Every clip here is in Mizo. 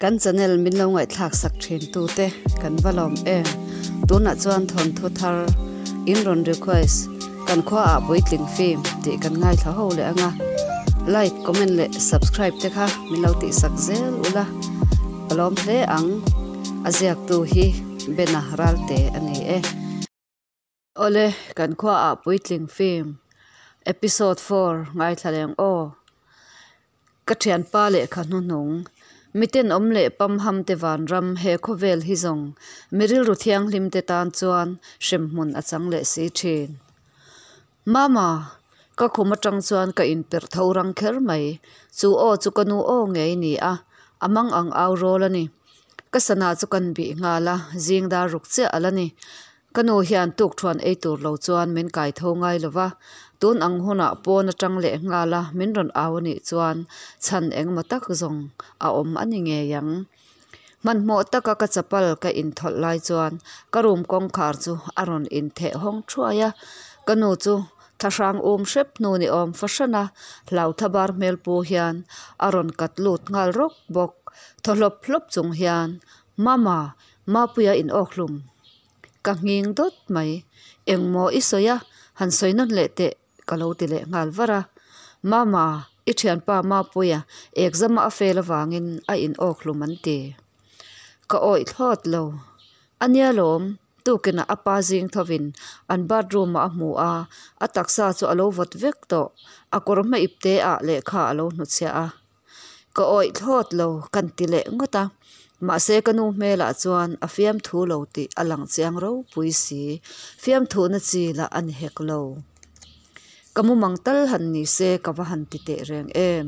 Kan channel min lo ngaihthlak sak thin tu te kan va lawm em. Tunah chuan thawnthu thar in rawn request kan khua ah puitling film tih kan ngaithla ho leh anga like comment leh subscribe te kha min lo tih sak zel ula ka lawm hle ang a ziak tu hi Bena Ralte a ni e. Awle kan khua ah puitling film episode 4 ngaithla leng aw. Ka thianpa lehkha hnuhnung, miten awm leh pamham te vanram he khawvel hi zawng mi rilru thianghlim te tan chuan hremhmun a chang leh si thin. Mama, ka khum atang chuan ka inperh tho rang kher mai, chu aw chu ka nu aw ngei ni a, a mang ang au rawl a ni. Ka sana chu kan bih nghal a, zing dar ruk chiah a la ni. Ka nu hian tukthuan ei tur lo chuan min kai tho ngai lo va, tun ang hunah pawn atang leh nghal a min rawn au a nih chuan chhan engemaw tak zawng a awm a ni ngei ang. Hmanhmawh taka ka chapal ka inthawlh lai chuan ka room kawngkhar chu a rawn intheh hawng thuai a, ka nu chu thlahrang um hrep hnu ni awm fahran a hlautha bar hmel pu hian a rawn kat lut nghal rawk bawk. Thaw hlawp hlawp chung hian, Mama, Mapuia in awkhlum. Ka nghing dawt mai. Engmaw i sawi a, han sawi nawn leh teh ka lo ti leh nghal var a. Mama, i thianpa Mapuia exam a a fail avangin a in awkhlum an ti. Ka awih thlawt lo. A nia lawm, tukinah a pa zing thovin an bathroom ah a hmu a, a taksa chu a lo vawt vek tawh. A kawr hma ipte ah lehkha a lo hnutchhiah a. Ka awih thlawt lo kan ti leh ngawt a, mahse ka nu hmelah chuan a fiamthu lo tih a lang chiang ropui si, fiamthuhna chi lah a ni hek lo. Ka mumang tal han ni se ka va han ti teh reng em,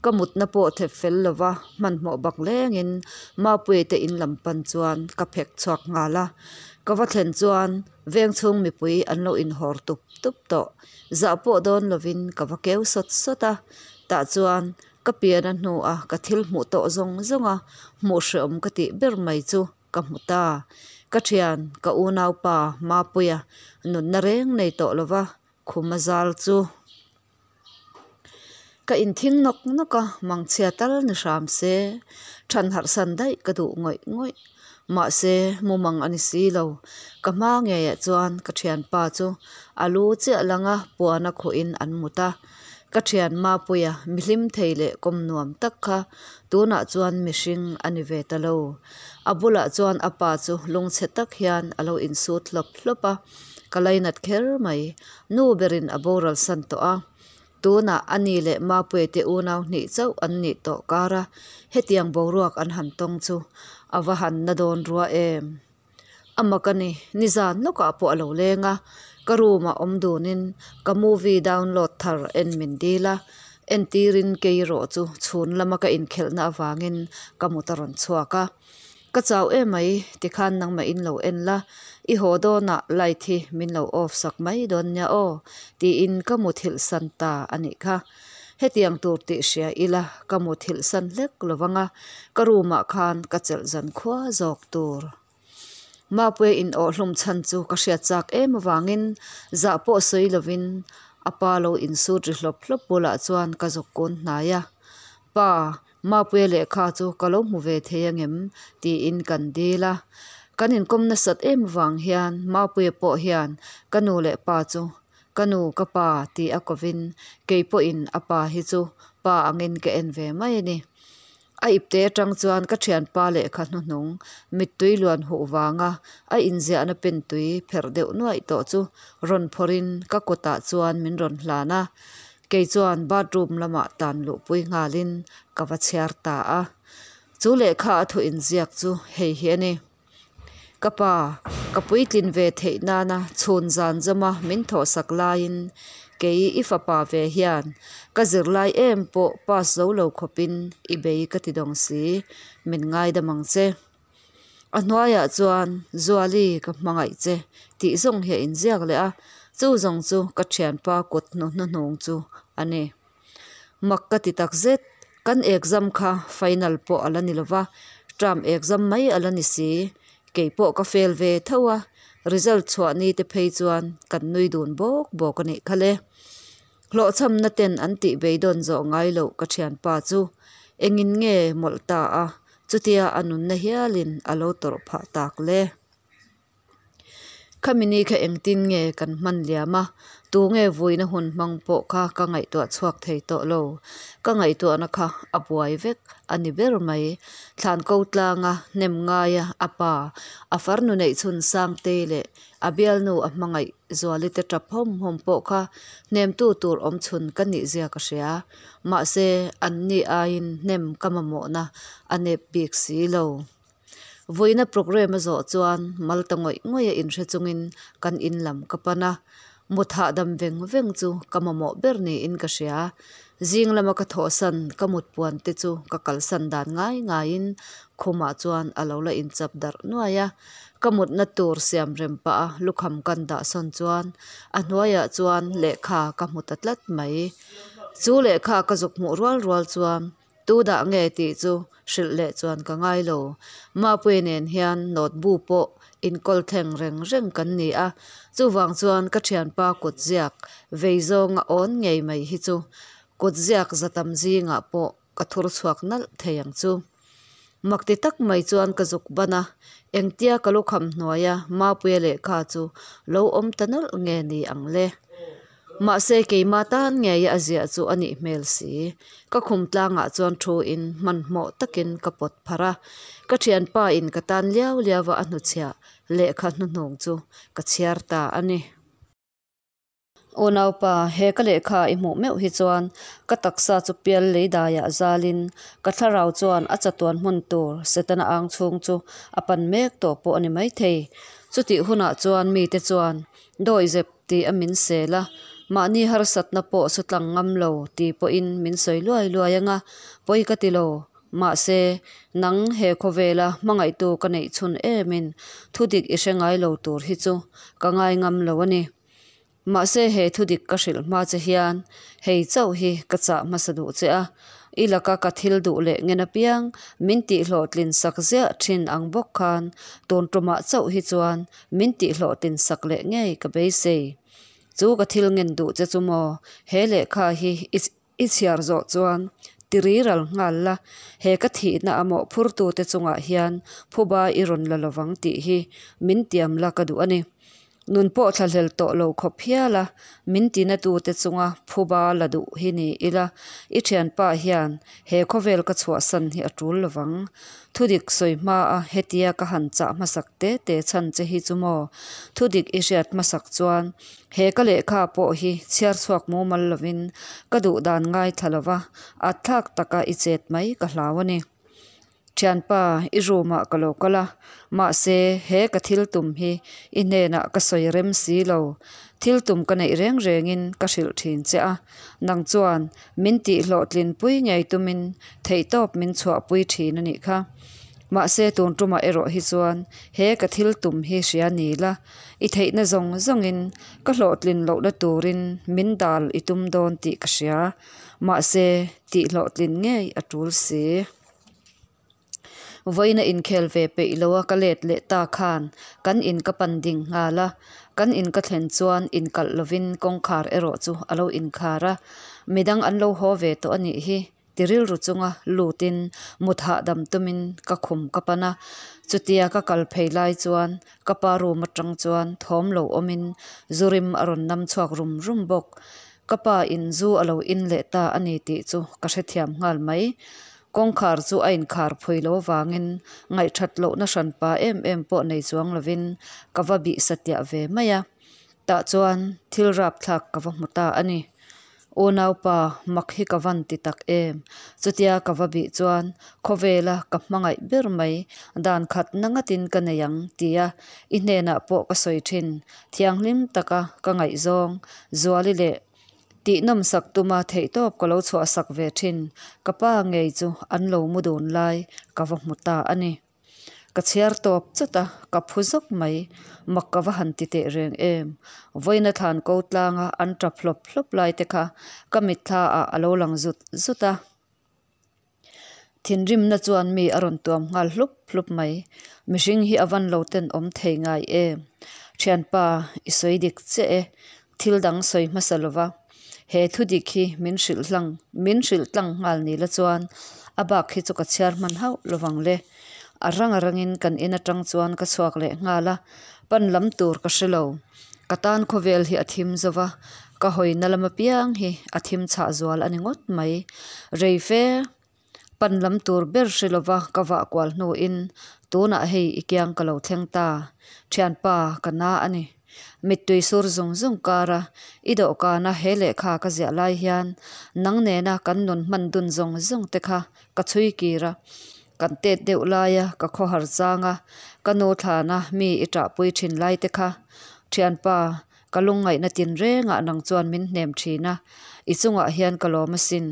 ka mutna pawh thep fel lova hmanhmawh bak lengin Mapuii te in lam pan chuan ka phek chhuak nghal a, ka va thlen chuan veng chhung mipui an lo inhawr tup tup tawh, zah pawh dawn lovin ka va keu sawt sawt a. Tah chuan ka pian a hnu a ka thil hmuh tawh zawng zawng a hmuh hreawm ka tih ber mai chu ka hmu ta. Ka thian, ka unaupa Mapuia nunna reng nei tawh lova khum a zal chu ka inthing nawk nawk a, mangchhia tal ni hram se than harh san daih ka duh ngawih ngawih. Mahse mumang a ni si lo, ka hma ngeiah chuan ka thianpa chu a lu chiah langa puan a khuhin an mut a. Ka thian Mapuia mihlim thei leh kawm nuam tak kha tunah chuan mihring a ni ve ta lo. A bulah chuan a pa chu lungchhe tak hian a lo insut hlawp hlawp a, ka lainat kher mai. Nu berin a boral san tawh a, tunah a ni leh Mapuia te unau hnih chauh an nih tawh kar a, hetiang boruak an han tawng chu a va han na dawn rua em. A mak a ni, nizan lawkah pawh a lo leng a, ka room ah awm dunin ka movie download thar en min dil a, entirin kei erawh chu chhun lama ka inkhelhna avangin ka mut a rawn chhuak a. Ka chau emai, tikhan nangmah in lo en la, i haw dawnah light hi min lo off sak mai dawn nia aw, tiin ka muthilh san ta a nih kha. Hetiang tur tih hria ila ka muthilh san hlek lo vang a, ka room ah khan ka chelh zan khua zawk tur. Mapuia in awhhlum chhan chu ka hriat chak em avangin zah pawh sawi lovin a pa lo insut ri hlawp hlawp bulah chuan ka zuk kun hnai a. Pa, Mapuia lehkha chu ka lo hmu ve thei angem? tiin kan dil a. Kan inkawm nasat em avang hian Mapuia pawh hian ka nu leh pa chu Ka nu, ka pa tih a kovin kei pawhin a pa hi chu pa angin ka en ve mai a ni. A ipte atang chuan ka thianpa lehkha hnuhnung mittui luan huh vanga a inziahna pentui pherh deuh nuaih tawh chu rawn phawrhin ka kutah chuan min rawn hlan a. Kei chuan bathroom lamah tan luhpui nghalin ka va chhiar ta a. Chu lehkha a thu inziak chu hei hi a ni. Ka pa, ka puitlin ve theih nana chhun zan zawma min thawhsak laiin kei i fapa ve hian ka zirlai em pawh pass zo lo khawpin i bei ka ti dawng si, min ngaidam ang che. A hnuaiah chuan Zuali ka hmangaih che tih zawng hi a inziak leh a, chu zawng chu ka thianpa kut hnu hnuhnung chu a ni. Mak ka ti tak zet, kan exam kha final pawh a la ni lova, term exam mai a la ni si, kei pawh ka fail ve tho a, result chhuah ni te phei chuan kan nui dun bawk bawk a nih kha le. Hlawhchhamna ten an tih beidawn zawh ngai loh ka thianpa chu engin nge mawlh ta a, chutia a nunna hialin a lo tawrh phah tak le? Khami ni kha engtin nge kan hman liam a, tu nge vuina hun hmang pawh kha ka ngaihtuah chhuak thei tawh lo. Ka ngaihtuahna kha a buai vek a ni ber mai. Thlan ko tlanga hnem ngaia a pa, a farnu neih chhun Sangtei leh a bialnu a hmangaih Zuali te tap hawm hawm pawh kha hnemtu tur awm chhun ka nih zia ka hria. Mahse, an ni aiin hnem ka mamawhna a nep bik si lo. Vuina programme a zawh chuan mal ta ngawih ngawih a inhre chungin kan in lam ka pan a, mut hahdam veng veng chu ka mamawh ber niin ka hria. Zing lama ka thawhsan ka mut puan te chu ka kalsan dan ngai ngaiin khumah chuan a lo la inchap darh nuai a, ka mutna tur siam rem pah a lukham kan dah sawn chuan a hnuaiah chuan lehkha ka hmu ta tlat mai. Chu lehkha ka zuk hmuh rual rual chuan Tu dah nge tih chu hrilh leh chuan ka ngai lo. Mapuia nen hian note bu pawh inkawl thleng reng reng kan ni a, chuvang chuan ka thianpa kut ziak vei zawnga awn ngei mai hi chu kut ziak za tam zingah pawh ka thur chhuak nalh thei ang chu. Mak ti tak mai chuan ka zuk ban a, engtia ka lukham hnuaia Mapuia lehkha chu lo awm ta nawlh nge ni ang le? Mahse keimah tan ngeia a ziah chu a nih hmel si. Ka khum tlangah chuan thu in hmanhmawh takin ka pawt pharh a, ka thianpa in ka tan liau liau a a hnuchhiah lehkha hnuhnung chu ka chhiar ta a ni. Unaupa, he ka lehkha i hmuh meuh hi chuan ka taksa chu pial lei daiah zalin ka thlarau chuan a chatuan hmun tur Setana ang chhung chu a pan mek tawh pawh a ni maithei. Chutih hunah chuan mite chuan dawihzep ti a min sel a, mahni harsatna pawh su tlang ngam lo ti pawhin min sawi luai luai anga, pawi ka ti lo. Mahse, nang he khawvela hmangaihtu ka neih chhun emin thudik i hre ngai lo tur hi chu ka ngai ngam lo a ni. Mahse he thudik ka hrilh hma che hian hei chauh hi ka chah hmasa duh che a, i laka ka thil duh leh ngen apiang min tihhlawhtlin sak ziah thin ang bawk khan tun tumah chauh hi chuan min tihhlawhtlin sak leh ngei ka beisei. Chu ka thil ngen duh che chu maw he lehkha hi i I chhiar zawh chuan tiriral nghal la, he ka thihna a mawhphurtute chungah hian phuba i rawn la lovang tih hi min tiam la ka duh a ni. Nun pawh thlahlel tawh lo khawp hial a, min tinatute chunga phuba la duh hi ni ila, i thianpa hian he khawvel ka chhuahsan hi a tul lovang. Thudik sawi hma a hetia ka han chah hmasak te te chhan che hi chu maw? Thudik i hriat hmasak chuan He ka lehkha pawh hi chhiar chhuak mumal lovin ka duh dan ngaithla lova at thlak taka i chet mai ka hlau a ni. Thianpa, i room ah ka lo kal a, mahse he ka thil tum hi i hnenah ka sawi rem si lo. Thil tum ka neih reng rengin ka hrilh thin che a, nang chuan min tih hlawhtlin pui ngei tumin theihtawp min chhuahpui thin a nih kha. Mahse tun tumah erawh hi chuan he ka thil tum hi hria ni la, i theihna zawng zawngin ka hlawhtlin lohna turin min dal i tum dawn tih ka hria. Mahse tih hlawhtlin ngei a tul si. Vawiina inkhel ve peih loa ka let leh ta khan kan in ka pan ding nghal a, kan in ka thlen chuan inkalh lovin kawngkhar erawh chu a lo inkhar a, midang an lo haw ve tawh a nih hi. Ti rilru chunga lutin mut hahdam tumin ka khum ka pan a, chutia ka kal phei lai chuan ka pa room atang chuan thawm lo awmin zu rim a rawn nam chhuak rum rum bawk. Ka pa in zu a lo in leh ta a ni tih chu ka hrethiam nghal mai. Kawngkhar chu a inkhar phui lo vangin ngaihthat lohna hranpa em em pawh nei chuang lovin ka va bih satliah ve mai a, tah chuan thil rapthlak ka va hmu ta a ni. Unaupa, mak hi ka van ti tak em? Chutia ka va bih chuan khawvela ka hmangaih ber mai, dan khat na ngatin ka nei ang tia i hnenah pawh ka sawi thin. Thianghlim taka ka ngaihzawng Zuali leh tihnawmsak tuma theihtawp ka lo chhuahsak ve thin ka pa ngei chu an lo mu dun lai ka va hmu ta a ni. Ka chhiar tawp chawt a, ka phu zawk mai. Mak ka va han ti teh reng em. Vawiina thlan ko tlanga an tap hlawp hlawp lai te kha ka mitthla ah a lo lang zut zut a. Thinrimna chuan mi a rawn tuam nghal hlup hlup mai. Mihring hi a van lo ten awm thei ngai em. Thianpa, i sawi dik chiah e. Thil dang sawi hmasa lova he thu dik hi min hrilh hlang min hrilh tlang nghal ni la chuan A bak hi chu ka chhiar hman hauh lovang le. A rang a rangin kan in atang chuan ka chhuak leh nghal a, pan lam tur ka hre lo. Ka tan khawvel hi a thim zo va, ka hawina lam apiang hi a thim chhah zual a ni ngawt mai. Rei fe pan lam tur ber hre lova ka vah kual hnuin tunah hei i kiang ka lo thleng ta. Thianpa ka na a ni. Mittui sur zung zung kara i dawhkana he lehkha ka ziah lai hian nang nena kan nun hman dun zawng zawng te kha ka chhui kir a. Kan tet deuh laia ka khawhar changa ka nu thlana mi i ṭahpui ṭhin lai te kha. Thianpa, ka lungngaihna tinrengah nang chuan min hnem ṭhin a, i chungah hian ka lawm asin.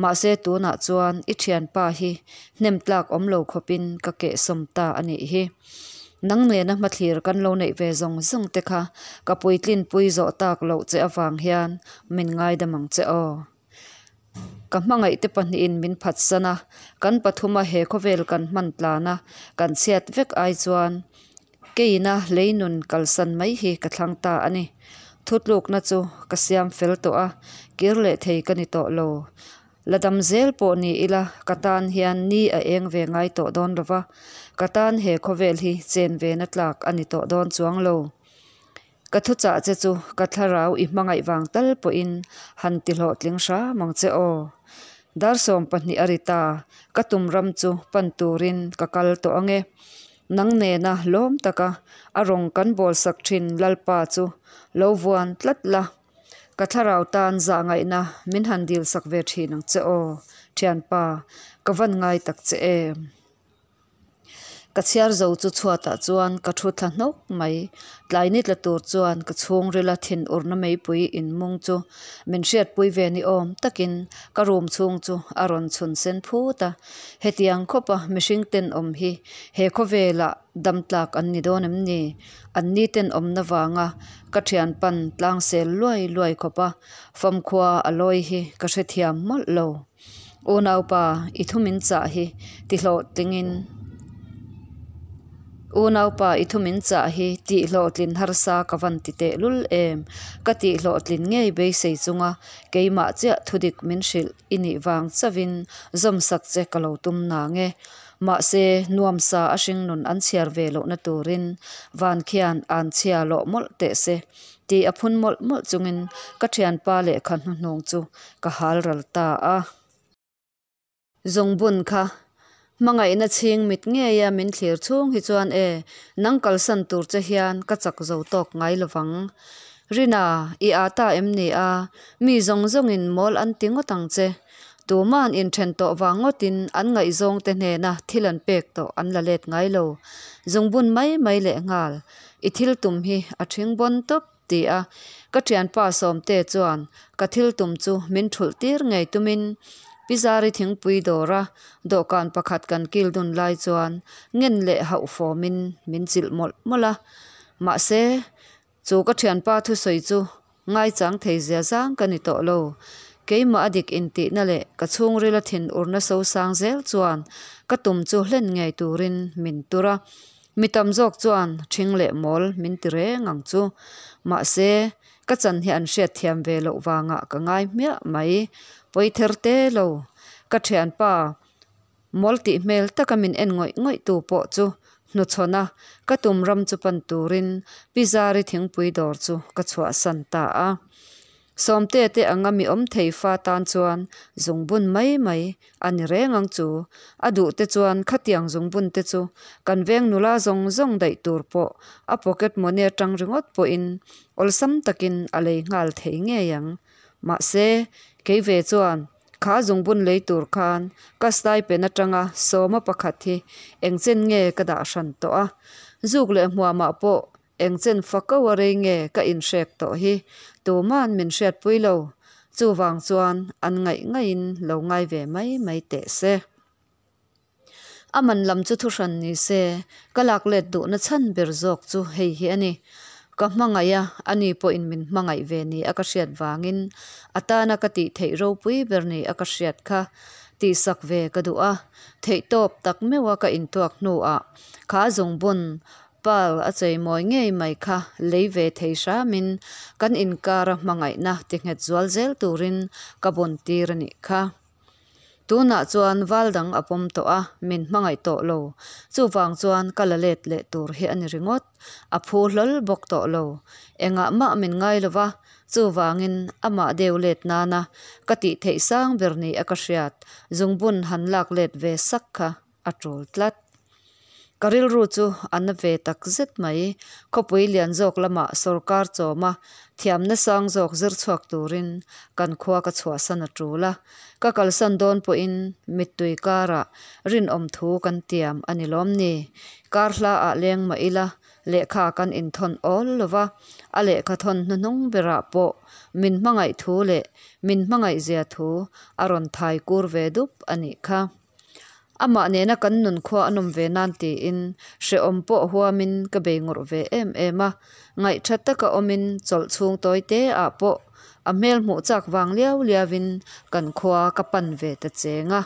Mahse tunah chuan i thianpa hi hnem tlak awm lo khawpin ka kehsawm ta a nih hi. Nang nena hmathlir kan lo neih ve zawng zawng te kha ka puitlinpui zawh tak loh che avang hian min ngaidam ang che aw. Ka hmangaih te pahnihin min phatsan a, kan pathuma he khawvel kan hman tlan a, kan chhiat vek ai chuan keina leinun kalsan mai hi ka thlang ta a ni. Thutlukna chu ka siam fel tawh a, kir leh thei ka ni tawh lo. La dam zel pawh ni ila ka tan hian ni a eng ve ngai tawh dawn lo va, ka tan he khawvel hi chen ve na tlak a ni tawh dawn chuang lo. Ka thuchah che chu ka thlarau i hmangaih vang tal pawhin han ti hlawhtling hram ang che aw. Dar 20 a ri ta, ka tum ram chu pan turin ka kal tawh ang e. Nang nena lawm taka a rawng kan bawlsak thin Lalpa chu lo vuan tlat la. Ka thlarau tan zahngaihna min han dilsak ve thin ang che aw, thianpa, ka van ngai tak che em. Ka chhiar zo chu chhuatah chuan ka thu thla hnawk mai. Tlai ni tla tur chuan ka chhungrila thinurna meipui inmung chu min hriatpui ve ni awm takin ka room chhung chu a rawn chhun sen phut a. Hetiang khawpa mihring tenawm hi he khawvelah dam tlak an ni dawn em ni? An ni tenawmna vanga ka thianpan tlangsel luai luai khawpa famkhua a lawi hi ka hrethiam mawlh lo. Unaupa, i thu min chah hi tihlawhtlingin Unaupa, i thu min chah hi tihhlawhtlin harsa ka van ti tehlul em? Ka tihhlawhtlin ngei beisei chunga keimah chiah thudik min hrilh i nih vang chauhin zawmsak che ka lo tum nang e. Mahse, nuamsa a hringnun an chhiar ve lohna turin van khian an chhia lawh mawlh teh se tih a phun mawlh mawlh chungin ka thianpa lehkha hnuhnung chu ka hal ral ta a. Zungbun kha hmangaihna chhing mit ngeia min thlir chhung hi chuan e, nang kalsan tur che hian ka chak zo tawk ngai lovang. Rina, i â ta em ni a? Mi zawng zawngin mawl an ti ngawt ang che. Tuma'n inthen tawh vang ngawtin an ngaihzawngte hnena thil an pek tawh an la let ngai lo. Zungbun mai mai lehnghal. I thil tum hi a ṭhing bawn tawp ti a ka ṭhianpa Sawmte chuan ka thil tum chu min ṭhulh tir ngei tumin Pizari thingpui dawra dawhkan pakhat kan kil dun lai chuan ngen leh hauh fawmin min chilh mawlh mawlh a. Mahse, chu ka ṭhianpa thusawi chu Ngaichang thei zia zang ka ni tawh lo. Keimah a dik intihna leh ka chhungrila thinurna sosang zel chuan ka tum chu hlen ngei turin min tur a. Mi tam zawk chuan ṭhing leh mawl min ti reng ang chu. Mahse, ka chan hi an hriatthiam ve loh vangah ka ngai hmiah mai. Pawi ther te lo. Ka ṭhianpa Mawl tih hmel taka min en ngawih ngawih tu pawh chu hnuchhawn a, ka tum ram chu pan turin Pi Zari thingpui dawr chu ka chhuahsan ta a. Sawmte te anga mi awm thei fa tan chuan zungbun mai mai a ni reng ang chu. A duh te chuan khatiang zungbun te chu kan veng nula zawng zawng daih tur pawh a pocket money atang ringawt pawhin awlsam takin a lei nghal thei ngei ang. Mahse, kei ve chuan Kha zungbun lei tur khan ka stipend atanga sawma pakhat hi engchen nge ka dah hran tawh a, zuk leh hmuamah pawh engchen fako a rei nge ka inhrek tawh hi tuman min hriatpui lo, chuvang chuan an ngaih ngaihin lo ngai ve mai mai teh se. A man lam chu thuhran ni se, ka lak let duhna chhan ber zawk chu hei hi a ni. Ka hmangaih a, ani pawhin min hmangaih ve ni a ka hriat vangin a tana ka tih theih ropui ber ni a ka hriat kha tihsak ve ka duh a. Theihtawp tak meuha ka intuak hnuah kha zungbun pearl a cheimawi ngei mai kha lei ve thei hramin kan inkara hmangaihna tinghet zual zel turin ka bawn tir a nih kha. Tunah chuan val dang a pawm tawh a, min hmangaih tawh lo. Chuvang chuan ka la let leh tur hi a ni ringawt. A phu hlawl bawk tawh lo. Engah mah min ngai lo va, chuvangin amah deu let nana ka tih theih sang ber ni a ka hriat zungbun han lak let ve sak kha a tul tlat. Ka rilru chu a na ve tak zet mai. Khawpui lian zawk lamah sawrkar chawma thiamna sang zawk zir chhuak turin kan khua ka chhuahsan a tul a. Ka kalsan dawn pawhin mittui karah rinawm thu kan tiam a ni lawm ni? Kar hlaah leng mah ila lehkha kan inthawn awl lo va, a lehkha thawn hnuhnung berah pawh min hmangaih thu leh min hmangaihzia thu a rawn thai kur ve dup a nih kha. Amah nena kan nun khua a nawm ve nan tiin hrehawm pawh huamin ka bei ngawrh ve em em a, ngaihtha taka awmin chawlh chhung tawi te ah pawh a hmel hmuh chak vang liau liauin kan khua ka pan ve ta cheng a.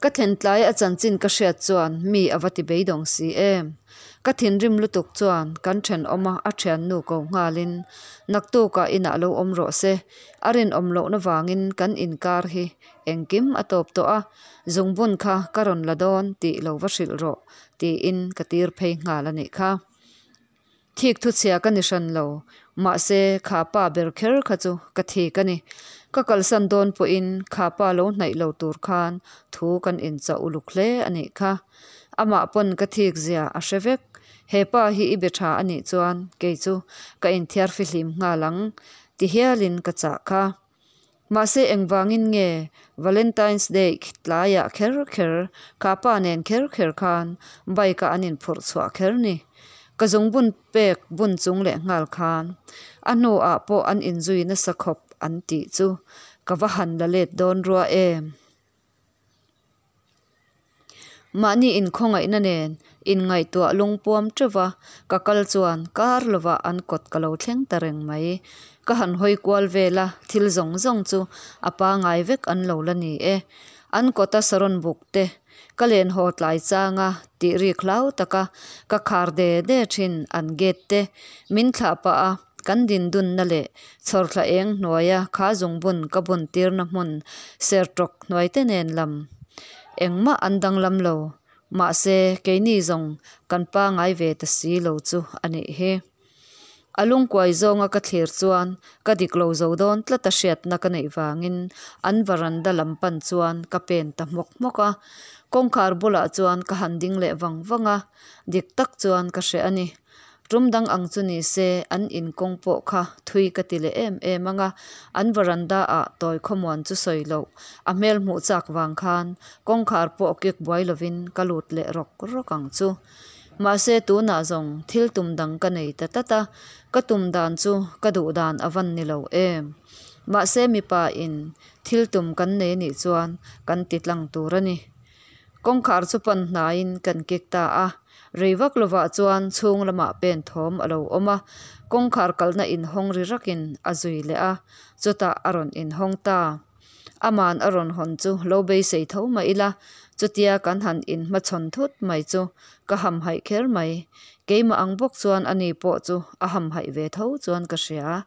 Ka thlentlai a chanchin ka hriat chuan mi a va ti beidawng si em. Ka thinrim lutuk chuan kan thenawma a thiannu ko nghalin naktukah inah lo awm rawh se, a rinawm lohna vangin kan inkar hi Engkim a tawp tawh a, zungbun kha ka rawn la dawn tih lo va hrilh rawh tiin ka tir phei nghal a nih kha. Thik thuchhia ka ni hran lo, mahse kha pa ber kher kha chu ka thik a ni. Ka kalsan dawn pawhin kha pa lo hnaih lo tur khan thu kan inchah uluk hle a nih kha. Amah pawn ka thik zia a hre vek. He pa hi i be tha a nih chuan kei chu ka inthiar fihlim nghal ang ti hialin ka chah kha. Mahse engvangin nge Valentine's Day tlaiah kher kher kha pa nen kher kher khan bike a an inphurh chhuah kher ni? Ka zungbun pek bun chung leh nghal khan a hnuah pawh an inzui nasa khawp an tih chu ka va han la let dawn rua em? Mahni inkhawngaihna nen inngaihtuah lungpuam teuh a, ka kal chuan kar lovah an kawt ka lo thleng ta reng mai. Ka han hawi kual vel a, thil zawng zawng chu a pangai vek an lo la ni e. An kawta saron buk te, ka len haw tlai changa tih rik hlau taka ka khar de de thin an gate te min thlah pah a, kan dindunna leh chhawrthla eng hnuaia kha zungbun ka bun tirna hmun sertawk hnuaite nen lam engmah an danglam lo. Mahse, keini zawng kan pangai ve ta si lo chu a nih hi. A lungkuai zawnga ka thlir chuan ka dik lo zo dawn tlat a hriatna ka neih vangin an varanda lam pan chuan ka pen ta hmawk hmawk a. Kawngkhar bulah chuan ka han ding leh vang vang a, dik tak chuan ka hreh a ni. Tum dang ang chu ni se an in kawng pawh kha thui ka ti leh em em ang a, an varanda ah tawi khawmuan chu sawi loh a hmel hmuh chak vang khan kawngkhar pawh kik buai lovin ka lut leh rawk rawk ang chu. Mahse tunah zawng thil tum dang ka nei ta tlat a, ka tum dan chu ka duh dan a van ni lo em. Mahse mipa in thil tum kan nei anih chuan kan ti tlang tur a ni. Kawngkhar chu pan hnaiin kan kik ta a, rei vak lovah chuan chhung lamah pen thawm a lo awm a, kawngkhar kalna inhawng ri rakin a zui leh a, chutah a rawn inhawng ta. Aman a rawn hawn chu lo beisei tho mah ila, chutia kan han inhmachhawn thut mai chu ka hamhaih kher mai. Keimah ang bawk chuan ani pawh chu a hamhaih ve tho chuan ka hria.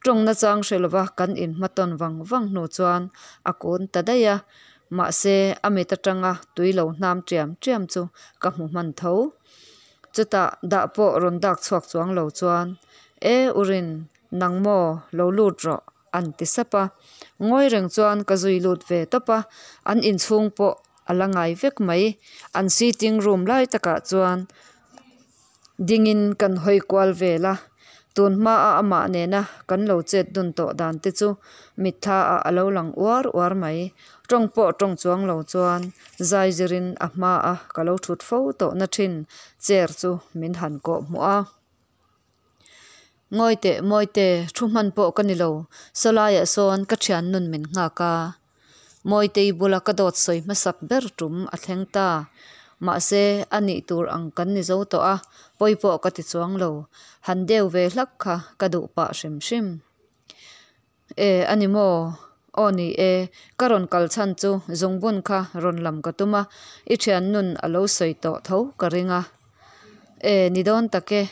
Tawng nachang hre lova kan inhmatawn vang vang hnu chuan a kun ta daih a, Mahse, a mit atanga tui lo hnam ṭiam ṭiam chu ka hmu hman tho. Chutah dah pawh rawn dak chhuak chuang lo chuan, E Urin, nang maw, lo lut rawh, an ti sap a. Ngawi reng chuan ka zui lut ve tawp a, an inchhung pawh a la ngai vek mai. An sitting room lai takah chuan Dingin kan hawi kual vel a, tun hmaa amah nena kan lo chet dun tawh dan te chu mitthla ah a lo lang uar uar mai. Tawng pawh tawng chuang lo chuan zai zirin a hmaa ka lo thut fo tawhna thin chair chu min han kawh hmuh a. Ngawi teh Mawite, thu hman pawh ka ni lo, sawlaiah sawn ka thian nun min nghak a. Mawitei bula ka dawt sawi hmasak ber tum a thleng ta. Mahse, a nih tur ang kan ni zo tawh a, pawi pawh ka ti chuang lo. Han deu ve hlak kha ka duh pah hrim hrim. E, a ni maw? Aw ni e, ka rawn kal chhan chu zungbun kha rawn lam ka tum a, i thiannun a lo sawi tawh tho ka ring a. E, ni dawn tak e.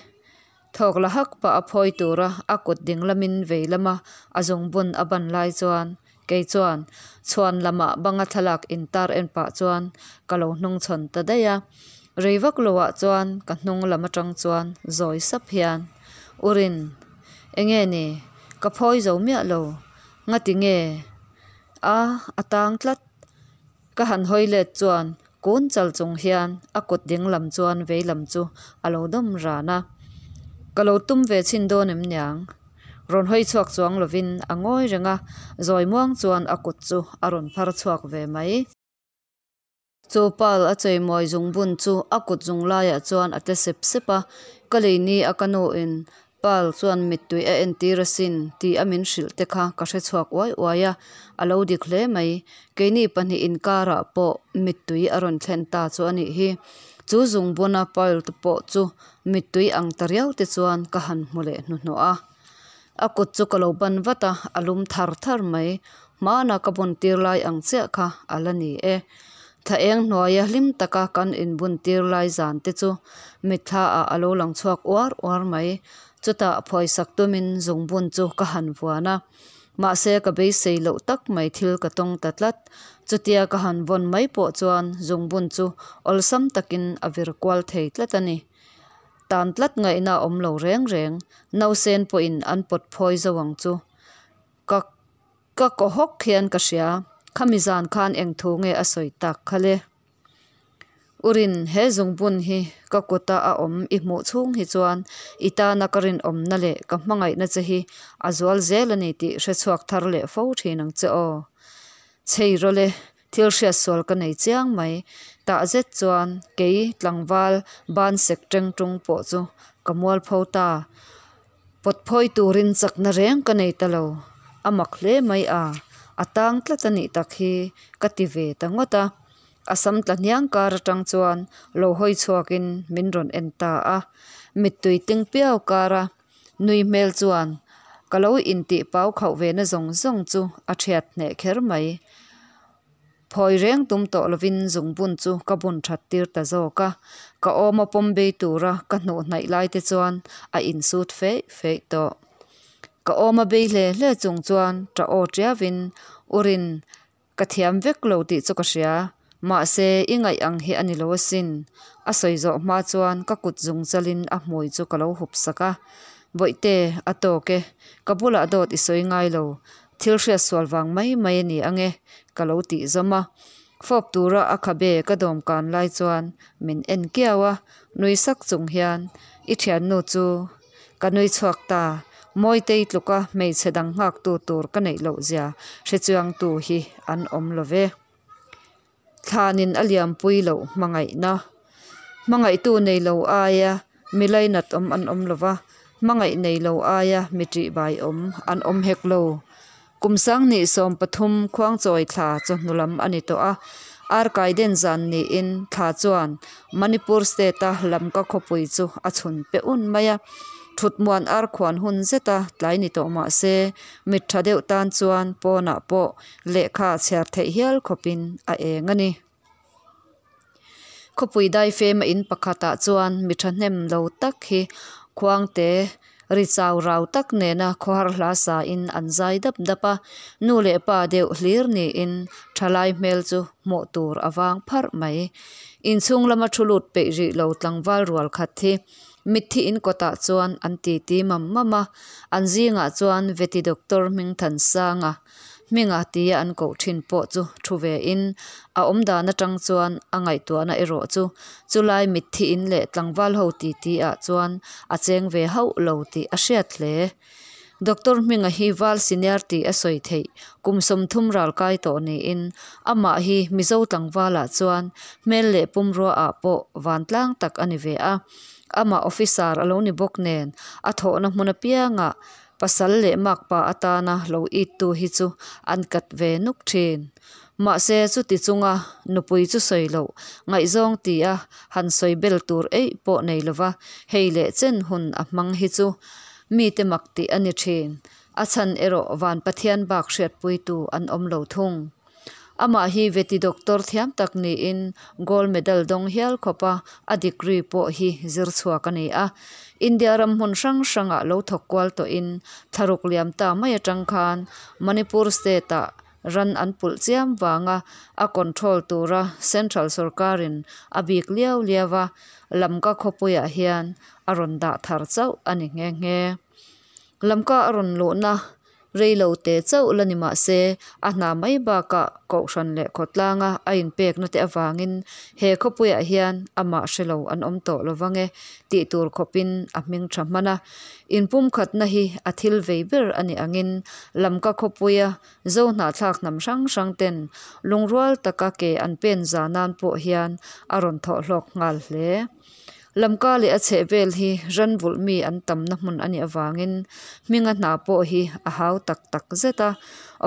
Thawk la hak pah a phawi tura a kut ding lamin vei lama a zungbun a ban lai chuan Kei chuan chhuan lama banga thlalak intar en pah chuan ka lo hnungchhawn ta daih a. Rei vak loah chuan ka hnung lam atang chuan zawi sap hian, U Rin, enge ni? Ka phawi zo miah lo. Ngati nge? A, a tang tlat. Ka han hawi let chuan kun chal chung hian a kut ding lam chuan vei lam chu a lo dawm ran a. Ka lo tum ve chhin dawn em niang? Rawn hawi chhuak chuang lovin a ngawi reng a, zawi muang chuan a kut chu a rawn phar chhuak ve mai. Chu pal a cheimawi zungbun chu a kut zung laiah chuan a tle sep sep a, ka lei ni a ka nu in pal chuan mittui a entir asin tih a min hrilh te kha ka hre chhuak uai uai a, a lo dik hle mai. Keini pahnih inkarah pawh mittui a rawn thlen ta chu a nih hi. Chu zungbuna pearl te pawh chu mittui ang ta riau te chuan ka han hmu leh hnuhnawh a. A kut chu ka lo ban vat a, a lum thar thar mai. Hmana ka bun tir lai ang chiah kha a la ni e. Thla eng hnuaia hlim taka kan inbun tir lai zan te chu mitthla ah a lo lang chhuak uar uar mai. Chutah phawisak tumin zungbun chu ka han vuan a. Mahse ka beisei loh tak mai thil ka tawng ta tlat. Chutia ka han vawn mai pawh chuan zungbun chu awlsam takin a vir kual thei tlat a ni. Tan tlat ngaihna a awm lo reng reng. Nausen pawhin an pawt phawi zo ang chu. Ka ka kaw hawk hian ka hria. Khami zan khan eng thu nge a sawi tak kha le? Urin, he zungbun hi ka kuta a awm i hmuh chhung hi chuan i tana ka rinawmna leh ka hmangaihna che hi a zual zel a ni tih hre chhuak thar leh fo thin ang che aw. Chhei rawle, thil hriat sual ka nei chiang mai. Tah zet chuan kei tlangval ban sek teng tung pawh chu ka mualpho ta. Pawt phawi turin chakna reng ka nei ta lo. A mak hle mai a, a tang tlat a nih tak hi ka ti ve ta ngawt a. A sam tla hniang kar atang chuan lo hawi chhuakin min rawn en ta a. Mittui ting piau kara nui hmel chuan ka lo intih pau khauh ve na zawng zawng chu a thiat hneh kher mai. Phawi reng tum tawh lovin zungbun chu ka bun that tir ta zawk a, ka awma pawm bei tura ka hnuh hnaih lai te chuan a insut feih feih tawh. Ka awma bei hle hle chung chuan ṭah aw ṭiavin Urin ka thiam vek lo tih chu ka hria, mahse i ngaih ang hi a ni lo asin. A sawi zawh hma chuan ka kut zung chalin a hmui chu ka lo hup sak a, Bawihte, a tawk e, ka bulah dawt i sawi ngai lo, Thil hriat sual vang mai mai a ni ang e, ka lo tih zawm a. Fawp tura a khabe ka dawm kan lai chuan min en kiau a, nui sak chung hian, I thiannu chu ka nui chhuak ta, Mawitei tluka hmeichhe dang nghaktu tur ka neih loh zia hrechuangtu hi an awm lo ve. Thlanin a liampui loh hmangaihna. Hmangaihtu nei lo aia mi lainat awm an awm lo va, hmangaih nei lo aia mi ṭihbai awm an awm hek lo. Kum sanghnih 13 khuangchawi thla chawhnu lam a ni tawh a, Arkaiden zan niin thla chuan Manipur state-a Lamka khawpui chu a chhun pe un mai a. Thutmuan arkhuan hun zeta tlai ni tawh mah se, mit tha deuh tan chuan pawnah pawh lehkha chhiar theih hial khawpin a eng a ni. Khawpui daifema in pakhatah chuan mi thahnem lo tak hi khuangte ri chau rau tak nena khawhar hla sain an zai dap dap a, nu leh pa deuh hlir niin thalai hmel chu hmuh tur a vang pharh mai. Inchhung lama thu lut peih rih lo tlangval rual khat hi Mitthi in kawtah chuan an titi mam mam a, an zingah chuan Veti Doctor Hmingthansanga hminga tia an koh thin pawh chu thu ve in a awm dan atang chuan a ngaihtuahna erawh chu chulai mitthi in leh tlangval ho titi ah chuan a cheng ve hauh lo tih a hriat hle. Doctor Hminga hi Val Senior tih a sawi theih kum 30 ral kai tawh niin amah hi Mizo tlangvalah chuan hmel leh pumrua ah pawh vantlang tak a ni ve a. Amah officer a lo ni bawk nen a thawhna hmun apiangah pasal leh makpa atana lo ittu hi chu an kat ve nuk thin. Mahse chuti chunga nupui chu sawi loh ngaihzawng tia han sawi bel tur eih pawh nei lova hei leh chen hun a hmang hi chu mite mak tih a ni thin. A chhan erawh van Pathian bak hriatpuitu an awm lo thung. Amah hi veti doctor thiam tak niin gold medal dawng hial khawpa a degree pawh hi zir chhuak a ni a. India ram hmun hrang hrangah lo thawk kual tawhin thlaruk liam ta mai atang khan Manipur state-ah ran an pulh chiam vanga a control tura central sorkarin a bik liau liau a Lamka khawpuiah hian a rawn dah thar chauh a ni nghe nghe. Lamka a rawn luhna rei lo te chauh la ni mah se, a hna mai bakah Kohhran leh khawtlanga a inpekna te avangin he khawpuiah hian amah hre lo an awm tawh lo vang e tih tur khawpin a hming tha hman a. Inpumkhatna hi a thil vei ber a nih angin Lamka khawpuia Zo hnahthlak hnam hrang hrang ten lungrual taka ke an pen za nan pawh hian a rawn thawh hlawk nghal hle. Lamka leh a chheh vel hi ran vulh mi an tamna hmun a nih avangin hminga hna pawh hi a hau tak tak zet a.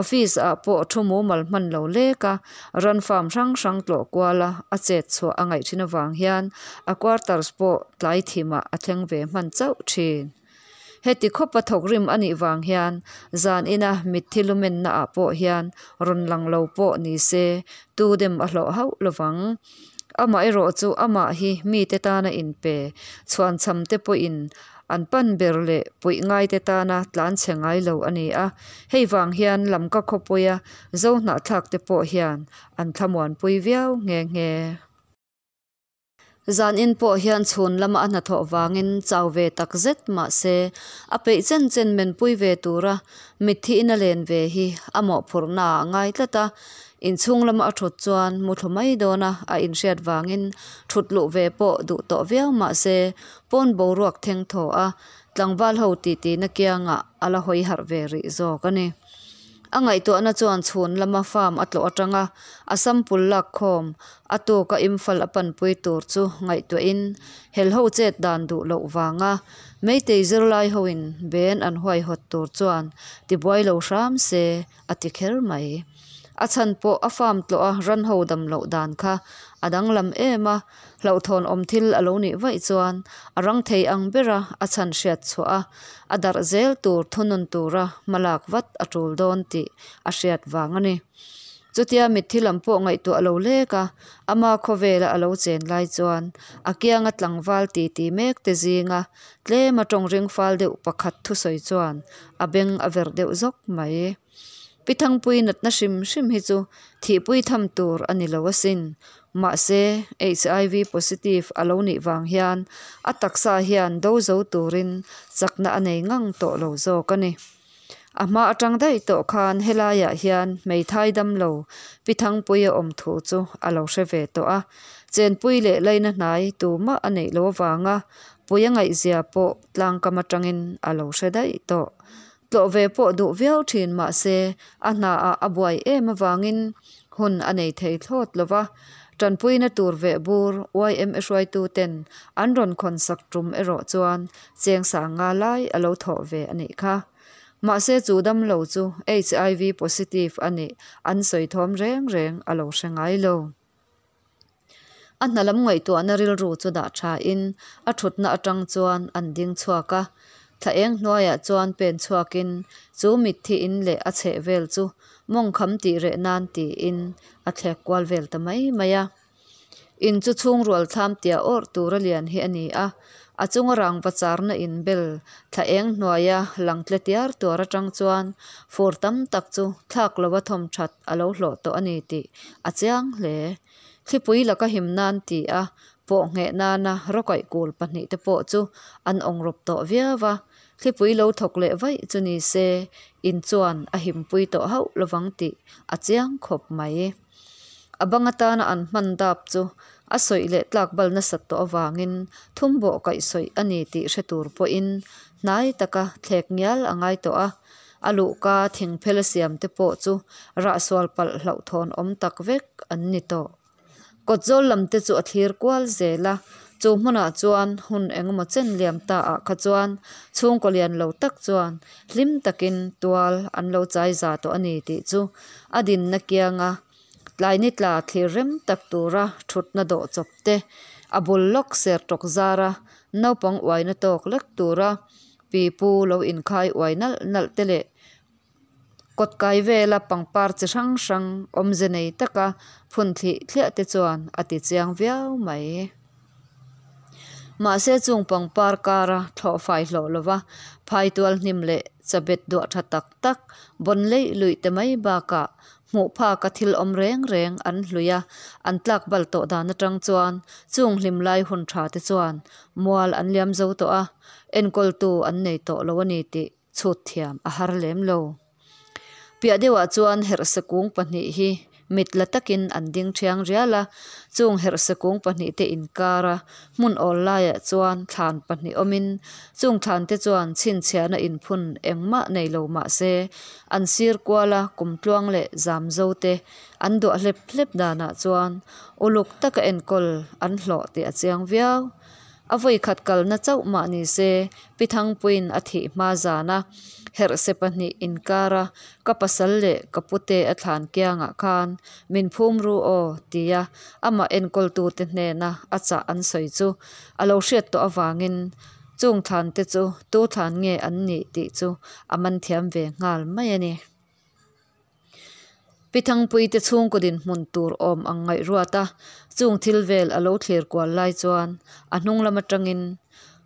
Office ah pawh thu mumal hman lo lek a, ran farm hrang hrang tlawh kuala a chet chhuah a ngaih thin avang hian a quarters pawh tlai thimah a thleng ve hman chauh thin. Heti khawpa thawkrim a nih vang hian zan ina mitthi lumenna ah pawh hian rawn lang lo pawh ni se tu dem a hlawh hauh lovang. Amaherawh chu amah hi mite tana inpe chhuanchham te pawhin an pan ber leh puih ngaite tana tlanchhe ngai lo a ni a. Hei vang hian Lamka khawpuia Zo hnahthlak te pawh hian an thlamuanpui viau nghe nghe. Zanin pawh hian chhun lama a hnathawh vangin chau ve tak zet mah se, a peih chen chen menpui ve tura mitthi ina len ve hi a mawhphurhna ah a ngai tlat a. Inchhung lama a thut chuan muthlu mai dawna a inhriat vangin thut luh ve pawh duh tawh viau mah se, pawn boruak theng thaw a, tlangval ho titi na kiangah a la hawi harh ve rih zawk a ni. A ngaihtuahna chuan chhun lama farm a tlawh atanga a sample lak khawm a tuka Imphal a panpui tur chu ngaihtuahin helho chet dan duh loh vanga Meitei zirlai hoin ben an huaihawt tur chuan tibuai lo hram se a ti kher mai. A chhan pawh a farm tlawh a ran ho dam loh dan kha a danglam em a, hlauhthawn awm thil a lo nih vaih chuan a rang thei ang bera a chhan hriat chhuah a, a darh zel tur thunun tura hma lak vat a tul dawn tih a hriat vang a ni. Chutia mitthi lam pawh ngaihtuah lo lek a, ama khawvela a lo chen lai chuan a kianga tlangval titi mek te zinga tlema tawng ring fal deuh pakhat thusawi chuan a beng a verh deuh zawk mai. Pi Thangpui natna hrim hrim hi chu thihpui tham tur a ni lo asin. Mahse, HIV positive a lo nih vang hian a taksa hian do zo turin chakna a nei ngang tawh lo zawk a ni. A hma atang daih tawh khan helaiah hian hmeithai damlo Pi Thangpuia awm thu chu a lo hre ve tawh a. Chenpui leh laina hnai tumah a neih lo avanga Puia ngaihzia pawh tlangkam atangin a lo hre daih tawh. Tlawh ve pawh duh viau thin mah se a hnaah a buai em avangin hun a nei thei thlawt lo va, tanpuina tur veh bur yma hruaitu ten an rawn khawn sak tum erawh chuan cheng sang nga lai a lo thawh ve a nih kha. Mahse chu damlo chu HIV positive a nih an sawi thawm reng reng a lo hre ngai lo. A hna lam ngaihtuahna rilru chu dah thain a thutna atang chuan an ding chhuak a. Thla eng hnuaiah chuan pen chhuakin chu mitthi in leh a chheh vel chu mawngkham tih reh nan tiin a thlek kual vel ta mai mai a. In chu chhungrual thlam tia awrh tura lian hi a ni a, a chunga rangva charna in bel thla eng hnuaia lang tle tiar tuar atang chuan fur tam tak chu thlak lova thawm that a lo hlawh tawh a ni tih a chiang hle. Thlipui laka him nan ti a, pawh ngheh nana rawkaih kul pahnihte pawh chu an awngrawp tawh viau a, thlipui lo thawk leh vaih chu ni se in chuan a himpui tawh hauh lovang tih a chiang khawp mai. A bang atana an hman dap chu a sawih leh tlak bal nasat tawh avangin thum bawh kaihsawih a ni tih hre tur pawhin hnai taka thlek ngial a ngai tawh a, a luhka thingphel a siam te pawh chu rahsual palh hlauhthawn awm tak vek an ni tawh. Kawtzawl lam te chu a thlir kual zel a, chu hmunah chuan hun engemaw chen liam ta ah kha chuan chhungkaw lian lo tak chuan hlim takin tual an lo chai za tawh a ni tih chu a dinna kianga tlai ni tla thlir rem tak tura thutna dawh chawp te, a bul lawk ser tawk zara naupang uaina tawk lek tura pipu lo inkhai uai nalh nalh te leh kawt kai vela pangpar chi hrang hrang awmze nei taka phun thlih thliah te chuan a ti chiang viau mai. Mahse chung pangpar kara thlawh fai hlawh lova phaitual hnim leh chabet duah tha tak tak bawn leih luih te mai bakah Hmuh phaka thil awm reng reng an hlui a, an tlak bal tawh dan atang chuan chung hlim lai hun tha te chuan mual an liam zo tawh a, enkawltu an nei tawh lo a ni tih chhut thiam a har lem lo. Piah deuhah chuan herhse kung pahnih hi mit la takin an ding thiang rial a, chung herhse kung pahnih te inkara hmun awl laiah chuan thlan pahnih awmin chung thlan te chuan chhinchhiahna inphun engmah nei lo mah se an sir kuala kumtluang leh zam zo te an duah hlep hlep danah chuan uluk taka enkawl an hlawh tih a chiang viau. A vawi khat kalna chauh mah ni se Pi Thangpuiin a thih hma zana herhse pahnih inkara ka pasal leh ka pute a thlan kiangah khan min phum ru aw tia amah enkawltute hnena a chah an sawi chu a lo hriat tawh avangin chung thlan te chu tu thlan nge an nih tih chu a man thiam ve nghal mai a ni. Pi Thangpuite chhungkaw dinhmun tur awm ang ngaih ruat a, chung thil vel a lo thlir kual lai chuan a hnung lam atangin,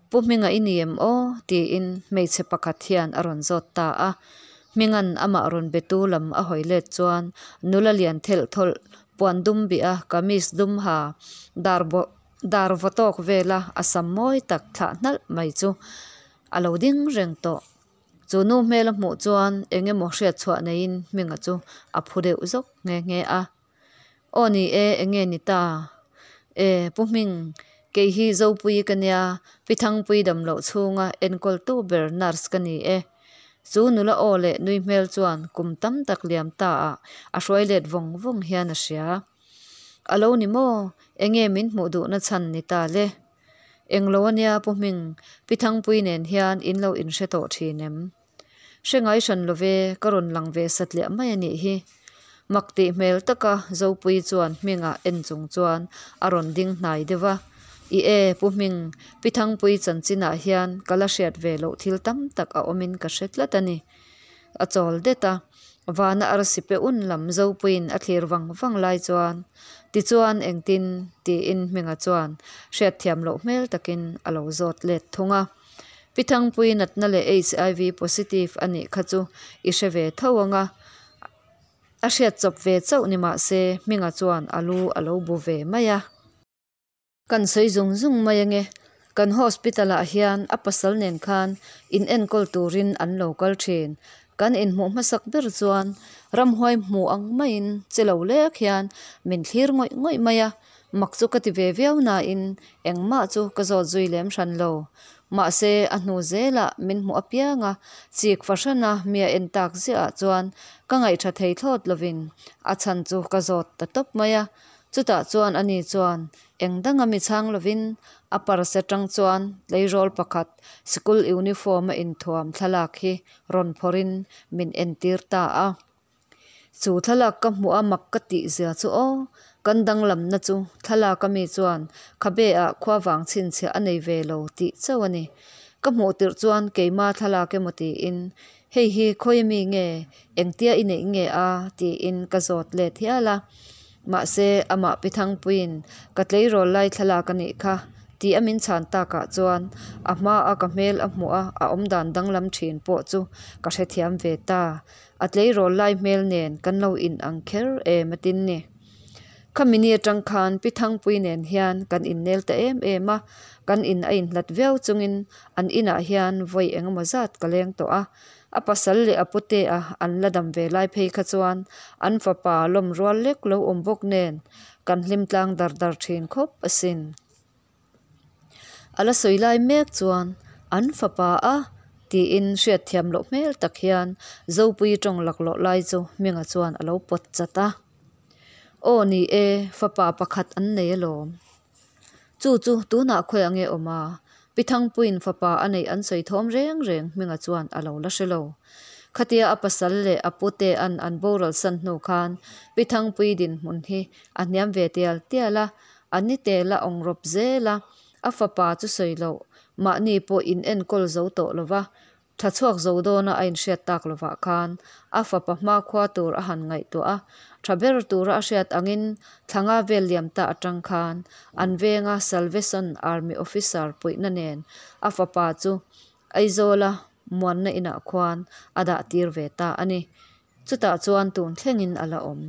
Pu Hminga i ni em aw? tiin hmeichhe pakhat hian a rawn zawt ta a. Hminga'n amah rawn betu lam a hawi let chuan nula lian thelh thawlh, puan dum bih a kamis dum ha, dar dar vaw tawk vela a sam mawi tak thlah hnalh mai chu a lo ding reng tawh. Chu nu hmel a hmuh chuan eng emaw hriat chhuah neiin Hminga chu a phu deuh zawk nghe nghe a. Aw ni e, eng nge ni ta? E, Pu Hming, kei hi Zopuii ka nia, Pi Thangpui dam loh chhunga enkawltu ber nurse ka ni e. Chu nula aw leh nui hmel chuan kum tam tak liam ta ah a hruai let vawng vawng hian a hria. A lo ni maw? Eng nge min hmuh duhna chhan ni ta le? Englo ania Pu Hming, Pi Thangpui nen hian in lo inhre tawh thin em? Hre ngai hran lo ve, ka rawn lang ve satliah mai a nih hi. Mak tih hmel taka Zopuii chuan Hminga en chung chuan a rawn ding hnai deuh a. I e, Pu Hming, Pi Thangpui chanchinah hian ka la hriat ve loh thil tam tak a awmin ka hre tlat a ni. A chawl det a, vana arsi pe un lam Zopuiin a thlir vang vang lai chuan, Tichuan engtin? tiin Hminga chuan hriatthiam loh hmel takin a lo zawt let thung a. Pi Thangpui natna leh HIV positive a nih kha chu i hre ve tho ang a, a hriat chawp ve chauh ni mah se Hminga chuan a lu a lo bu ve mai a. Kan sawi zung zung mai ange, kan hospital ah hian a pasal nen khan in enkawl turin an lo kal thin. Kan inhmuh hmasak ber chuan ramhuai hmu ang maiin che lo lek hian min thlir ngawih ngawih mai a, mak chu ka ti ve viau nain engmah chu ka zawt zui lem hran lo. Mahse a hnu zelah min hmuh apiang a, chik fahrana mi a en tak ziah ah chuan ka ngaihṭha thei thlawt lovin a chhan chu ka zawt ta tawp mai a. Chutah chuan ani chuan eng danga mi chhang lovin a purse atang chuan tleirawl pakhat sikul uniform a inthuam thlalak hi rawn phawrhin min entir ta a. Chu thlalak ka hmuh a mak ka tih zia chu aw, kan danglamna chu thlalak ami chuan khabe ah khua vang chhinchhiah a nei ve lo tih chauh a ni. Ka hmuh tirh chuan keima thlalak emaw tiin hei hi khawi ami nge engtia i neih nge a tiin ka zawt let hial a. Mahse, amah Pi Thangpuiin ka tleirawl lai thlalak a nih kha tih a min chhan takah chuan a hmaa ka hmel a hmuh a a awmdan danglam thin pawh chu ka hrethiam ve ta. A tleirawl lai hmel nen kan lo in ang kher em a tin ni. Khami ni atang khan Pi Thangpui nen hian kan innel ta em em a, kan in a inhlat viau chungin an inah hian vawi engemaw zat ka leng tawh a. A pasal leh a putea an la dam ve lai phei kha chuan an fapa lawm rual lek lo awm bawk nen kan hlim tlang dar dar thin khawp asin. A la sawi lai mek chuan an fapa a tiin hriatthiam loh hmel tak hian Zopui tawng laklawh lai chu Hminga chuan a lo pawt chat a. Aw ni e, fapa pakhat an nei alawm. Chu chu tunah khawi ange awm a, Pi Thangpuiin fapa a neih an sawi thawm reng reng Hminga chuan a lo la hre lo. Khatia a pasal leh a pute an an boral san hnu khan Pi Thangpui dinhmun hi a hniam ve tial tial a, a ni tel a awng rawp zel a, a fapa chu sawi loh mahni pawh in enkawl zo tawh lo va, Tha chhuak zo dawna a inhriat tak lovah khan a fapa hmakhua tur a han ngaihtuah a, tha ber tura a hriat angin thlanga vel liam ta atang khan an venga Salvation Army officer puihna nen a fapa chu Aizawla muanna inah khuan a dah tir ve ta a ni. Chutah chuan tun thlengin a la awm.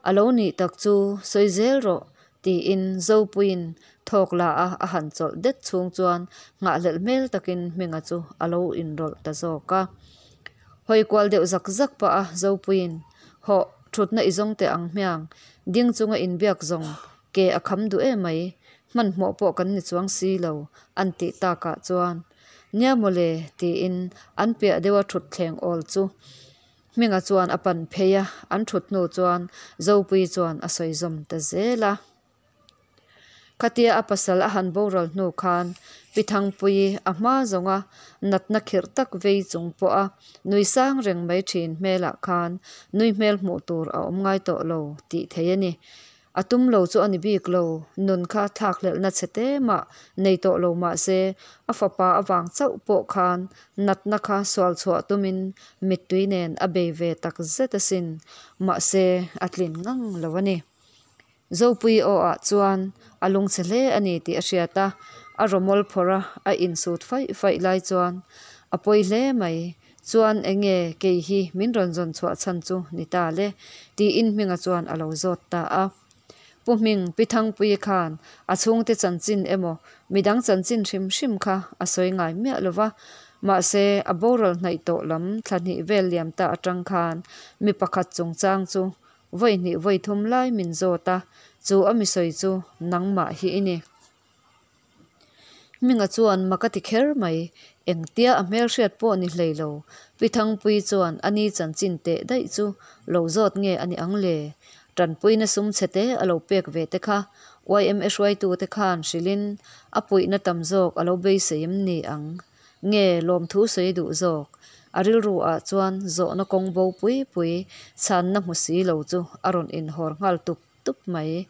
A lo nih tak chu sawi zel rawh tiin Zopuiin thawk la a a han chawlh det chhung chuan nghahhlelh hmel takin Hminga chu a lo inrawlh ta zawk a. Hawi kual deuh zak zak pah a Zopuiin, Hawh, thutna i zawng teh ang hmiang, ding chunga inbiak zawng ke a kham duh em mai, hmanhmawh pawh kan ni chuang si lo an tih takah chuan, Nia mawle tiin an piah deuha thutthleng awl chu Hminga chuan a pan phei a, an thut hnu chuan Zopuii chuan a sawi zawm ta zel a. Khatia a pasal a han boral hnu khan Pi Thangpuii a hma zawnga natna khirh tak vei chung pawha nui sang reng mai thin hmelah khan nui hmel hmuh tur a awm ngai tawh lo tih thei a ni. A tum lo chu a ni bik lo, nun kha thlakhlelhna chhe te mah nei tawh lo mah se, a fapa avang chauh pawh khan natna kha sual chhuah tumin mittui nen a bei ve tak zet asin, mahse a tlin ngang lo a ni. Zopui aw ah chuan a lungchhe hle a ni tih a hriat a, a rawmawl phawrh a, a insut faih faih lai chuan a pawi hle mai. Chuan enge kei hi min rawn zawn chhuah chhan chu ni ta le? tiin Hminga chuan a lo zawt ta a. Pu Hming, Pi Thangpuii khan a chhungte chanchin emaw midang chanchin hrim hrim kha a sawi ngai miah lo va, mahse a boral hnaih tawh lam thla hnih vel liam ta atang khan mi pakhat chungchang chu vawi hnih vawi thum lai min zawt a, chu a mi sawi chu nangmah hi i ni. Hminga chuan mak a ti kher mai, engtia a hmelhriat pawh ni hlei lo, Pi Thangpuii chuan a ni chanchin teh daih chu lo zawt nge a ni ang le? Tanpuina sum chhe te a lo pek ve te kha yma hruaitute khan hrilhin a puihna tam zawk a lo beisei em ni ang? Nge lawmthu sawi duh zawk? A rilru ah chuan zawhna kawng bo pui pui chhanna hmu si lo chu a rawn inhawr nghal tup tup mai.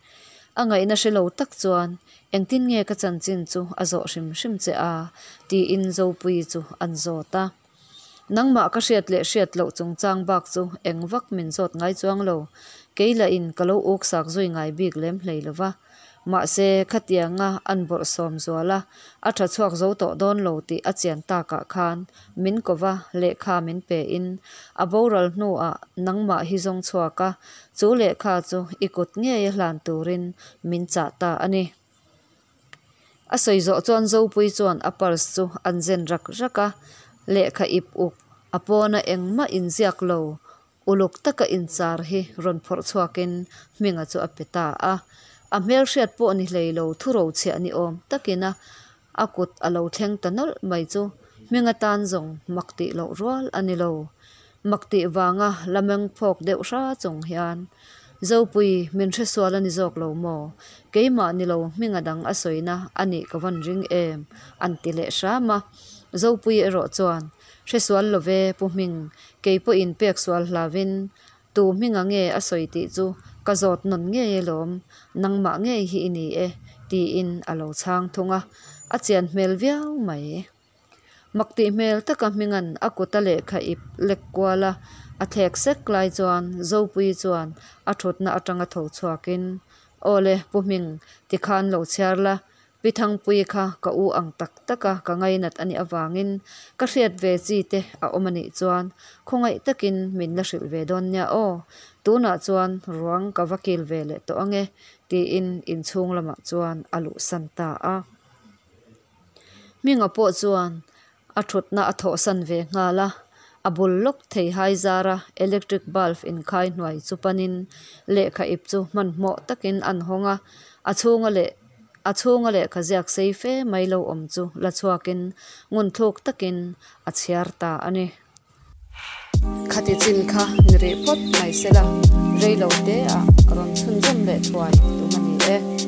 A ngaihna hre lo tak chuan, Engtin nge ka chanchin chu a zawh hrim hrim che a? tiin Zopuii chu an zawt a. Nangmah ka hriat leh hriat loh chungchang bak chu eng vak min zawt ngai chuang lo. Kei lahin ka lo uksak zui ngai bik lem hlei lo va. Mahse, khatianga an bawrhsawm zual a, a tha chhuak zo tawh dawn lo tih a chian takah khan min ko va, lehkha min pe in a boral hnuah nangmah hi zawng chhuak a, chu lehkha chu i kut ngei a hlan turin min chah ta a ni. A sawi zawh chuan Zopui chuan a purse chu an zen rak rak a, lehkha ip uk a pawna engmah inziak lo Uluk taka inchar hi rawn phawrh chhuakin Hminga chu a pe ta a. A hmelhriat pawh ni hlei lo thuro chhiah ni awm takin a a kut a lo thleng ta nawlh mai chu Hminga tan zawng mak tih loh rual a ni lo. Mak tih vanga la meng phawk deuh hra chung hian, Zopui, min hresual a ni zawk lo maw? Keimah ni lo Hminga dang a sawina a nih ka vawn ring em? an ti leh hram a. Zopui erawh chuan, Hresual lo ve, Pu Hming, kei pawhin pek sual hlavin tu hminga nge a sawi tih chu ka zawt nawn ngei alawm, nangmah ngei hi i ni e, tiin a lo chhang thung a, a chian hmel viau mai. Mak tih hmel taka Hminga'n a kuta lehkha ip lek kual a, a thlek sek lai chuan Zopuii chuan a thutna atanga tho chhuakin, Awle, Pu Hming, tikhan lo chhiar la, Pi Thangpuii kha ka u ang tak tak a ka ngainat a nih avangin ka hriat ve chi te a awm a nih chuan khawngaih takin min la hrilh ve dawn nia aw, tunah chuan ruang ka va kil ve leh tawh ange tiin inchhung lamah chuan a luhsan ta a. Hminga pawh chuan A thutna a thawhsan ve nghal a, a bul lawk thei hai zara electric bulb inkhai hnuai chu panin lehkha ip chu hmanhmawh takin an hawng a, a chhunga leh a chhunga lehkha ziak sei fe mai lo awm chu la chhuakin ngunthluk takin a chhiar ta a ni. Khati chin kha ni rih phawt mai sela, reilo te ah rawn chhunzawm leh thuai tum a ni e.